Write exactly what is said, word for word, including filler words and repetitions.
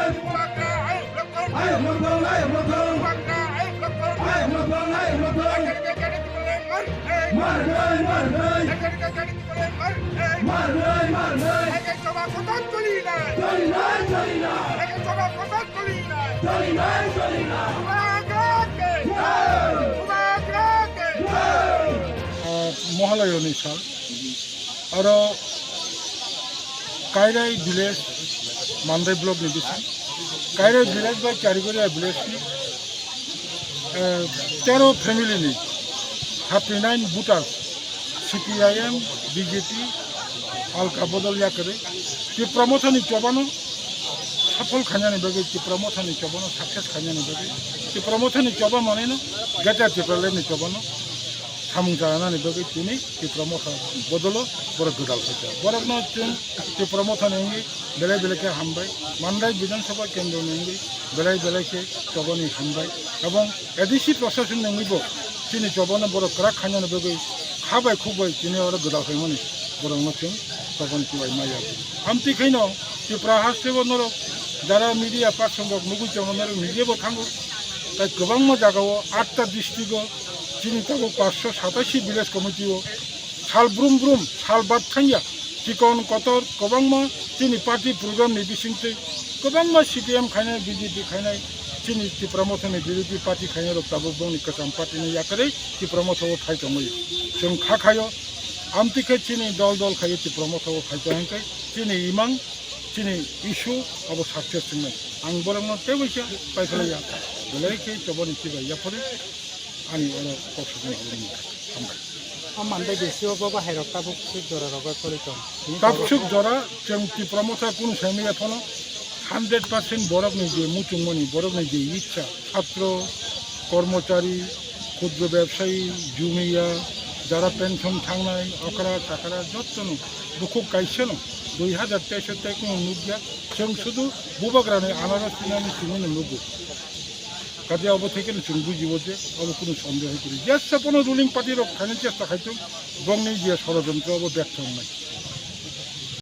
Ayok Lokthong, Ayok Lokthong, Ayok Lokthong. Marnai, marnai. Marnai, marnai. Choli nai, choli nai. Choli nai, choli nai. Ah, Mohalayoni sal. Aro Kairai village, Mandai block ni bising. Kairai village bai Charigoria village ni, eh, tero family ni thirty nine voters, C P I M, B J P, Alka Bodol Yakarwi, Tipra Motha ni chobano safol khainani bagwi, Tipra Motha ni chobano success khainani bagwi, Tipra Motha ni choba manwi no Greater Tipraland ni chobano samung chanani bagwi tini Tipra Motha bodolo borok gwdal khaijak. Borokno chwng Tipra Motha ni wngwi belai belai khe hambai. Mandai Bidhan Sabha Kendro ni wngwi belai belai khe chobani hambai. Ebong A D C Prashason ni wngwi bo chini chobano borok kwrak khainani bagwi kha bai khuk bai tini oro gwdal khaimani borokno chwng chobani chubai maya. Amtwi khaino Tipra hasteo norok jara media person rok nugwi tongo, norok nijebo thango. Tai kwbangma jagao atta district o chini tabuk paanch sho satashi village committee o sal brum brum, sal bat thangya, chikon kotor kwbangma chini party program ni bisingtwi kwbangma C P M khainai, B J P khainai, chini Tipra Motha ni birodhi party khainai rok tabuk bongni kwcham party ni yakarwi Tipra Motha o phai tongwi chwng kha khaio. Amtwi khe chini dol dol khaio Tipra Motha o phai tong hwnkhe chini imang chini issue abo success wngnai. Ang borokno teibo khe paiphlaiya. Belai khe chobani chibai yaphori ani oro kok sokmani hwnwi hambai. O Mandai D C o bo bahai rok tabuk swk jora rogo choli tong. Tabuk swk jora chwng Tipra Motha kunu saimaya phano hundred percent borokni je muchungmani, borokni je ichha, chhatro, kormochari, khudro bebsayi, jumiya, jara pension thangnai, okra, chakra, jottono bukhuk kaisano dui hajar teis o tei kunu nukya, chwng sudu bubagrani anaros tinani simi no nugo. Kaje abo theke no chwng bujibo je abo kunu sondeho kwrwi. Jesa pono ruling party rok khaina chesta khaitong, bongni je sorojontro abo bertho wngnai.